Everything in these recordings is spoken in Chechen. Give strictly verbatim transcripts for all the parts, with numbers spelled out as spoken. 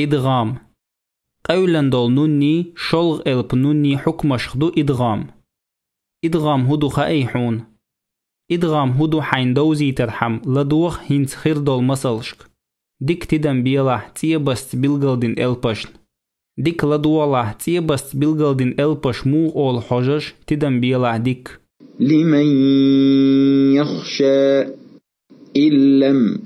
ИдгӀам. Къевлан долу нунний, шолгӀа элпан нунний хьукмашха ду идгӀам. ИдгӀам хӀун ду хаьий хьуна? ИдгӀам хӀун ду хьайна довзийтархьама, ладогӀа хӀинца хир долу масалшка. Дика тидам белахь цӀебастца билгалдина элпашна. Дика ладогӀалахь цӀебастца билгалдина элпаш муха олу хьожаш, тидам белахь дика. لمن يخشى. إن لم.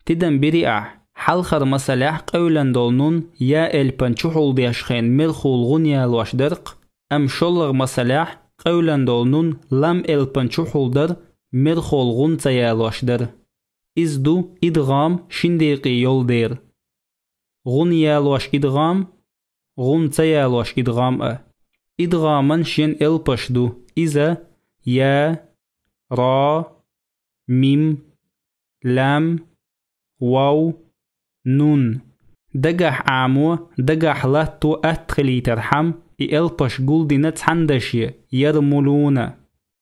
Тидам бирий ахь, хьалхара масалехь къевлан долу нун я элпан чухьулдеш хен мерхула гӀун ялош дара-кх, амма шоллагӀа масалехь къевлан долу нун лам элпан чухьулдар мерхула гӀун ца ялош дара. Иза ду идгӀам шин декъе йолу дера. ГӀун ялош идгӀам, гӀун ца ялош идгӀам а. ИдгӀаман шен элпаш ду, иза я, ро, мим, лам, вав, нун. Дагахь Ӏамо, дагахь латто атта хилийтархьама, и элпаш гулдина цхьана даше, ярмулуна.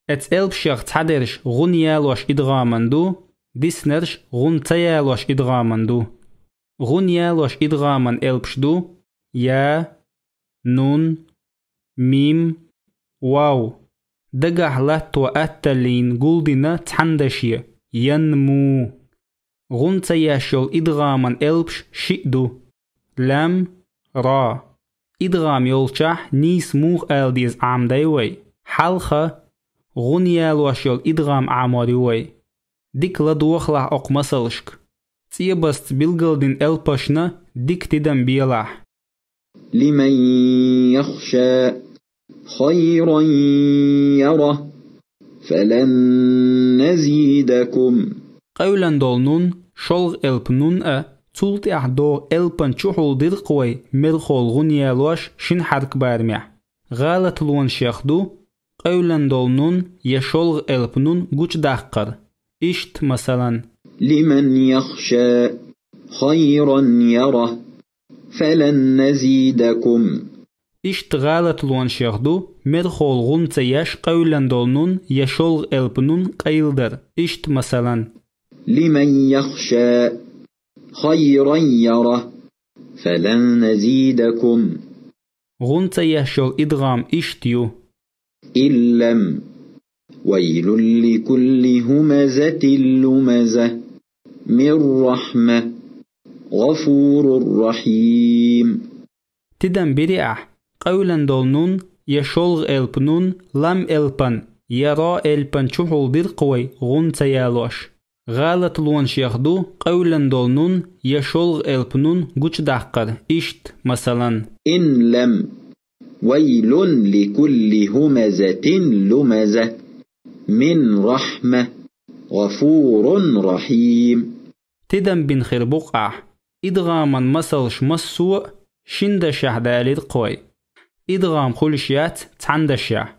Эцу элпашех цхьадерш гӀун ялош идгӀаман ду, диснарш гӀун ца ялош идгӀаман ду. ГӀун ялош идгӀаман элпаш ду: я, нун, мим, вав. Дагахь латто атталлин гулдина цхьана даше, янму. ГӀун ца еш йолу идгӀаман элпаш шиъ ду: лам, ро. ИдгӀам йолчохь нийса муха ала деза Ӏамадай вай? Хьалха гӀун ялош йолу идгӀам Ӏамор ю вай. Дика ладогӀалахь окху масалшка. ЦӀебастца билгалдина элпашна дика тидам белахь. لمن يخشى. خيرا يره. فلن نزيدكم. Къевлан долу нун, шолгӀа элпан нун а, цул тӀаьхьа догӀу элпан чухьулдира-кх вай мерхула гӀун ялош шина хьарка барамехь. ГӀалатлонашех ду къевлан долу нун я шолгӀа элпан нун гучудаккхар. Иштта, масалан: لمن يخشى. خيرا يره. فلن نزيدكم. Иштта гӀалатлонашех ду мерхула гӀун ца еш къевлан долу нун я шолгӀа элпан нун къайладар. Иштта, масалан: لمن يخشى. خيرا يره. فلن نزيدكم. ГӀун ца еш йолу идгӀам иштта ю: إن لم. ويل لكل همزة لمزة. من رحمة. غفور رحيم. Тидам бирий ахь, къевлан долу нун я шолгӀа элпан нун лам элпан я ро элпан чухьулдира-кх вай гӀун ца ялош. ГӀалатлонашех ду къевлан долу нун я шолгӀа элпан нун гучудаккхар. Иштта, масалан: إن لم. ويل لكل همزة لمزة. من رحمة. غفور رحيم. Тидам бина хир бу-кх ахь, идгӀаман масалш массо а шина дашехь далийра-кх вай. ИдгӀам хуьлуш яц цхьана дашехь,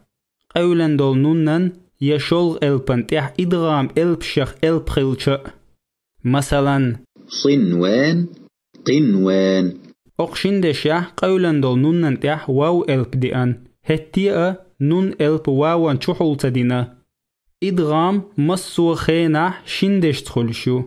къевлан долу нуннан я шолгӀа элпан тӀехь идгӀам элпашех элп хилча а. Масалан: صنوان. قنوان. Окху шина дашехь къевлан долу нуннан тӀехь вав элп деана, хӀетте а нун элп ваван чухьул ца дина. ИдгӀам массо а хенахь шина дешца хуьлуш ю.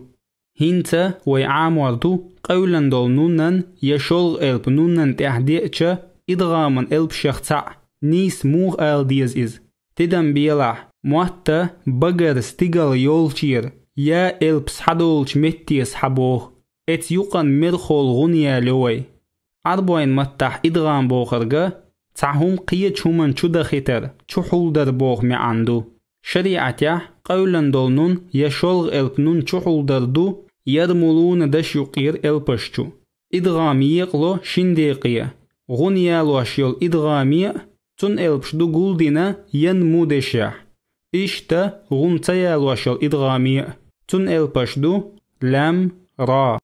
ХӀинца вай Ӏамор ду къевлан долу нуннан я шолгӀа элпан нуннан тӀехь деача идгӀаман элпашех цхьаъ, нийса муха ала деза иза. Тидам белахь, мотт а багара стигала йолчера я элп схьадолучу метте схьабоху. Эцу юкъана мерхула гӀун ялайо вай. Ӏарбойн маттахь идгӀам бохург цхьа хӀума кхечу хӀуманна чудахийтар, чухьулдар боху маьӀна ду. ШариӀатехь къевлан долу нун я шолгӀа элпан нун чухьулдар ду ярмулуна дашна юккъера элпаш чу. ИдгӀам екъало шина декъе, гӀун ялош йолу идгӀаме а, цуьнан элпаш ду гулдина янму дешехь. Иштта гӀун ца ялош йолу идгӀаме а, цуьнан элпаш ду лам, ро.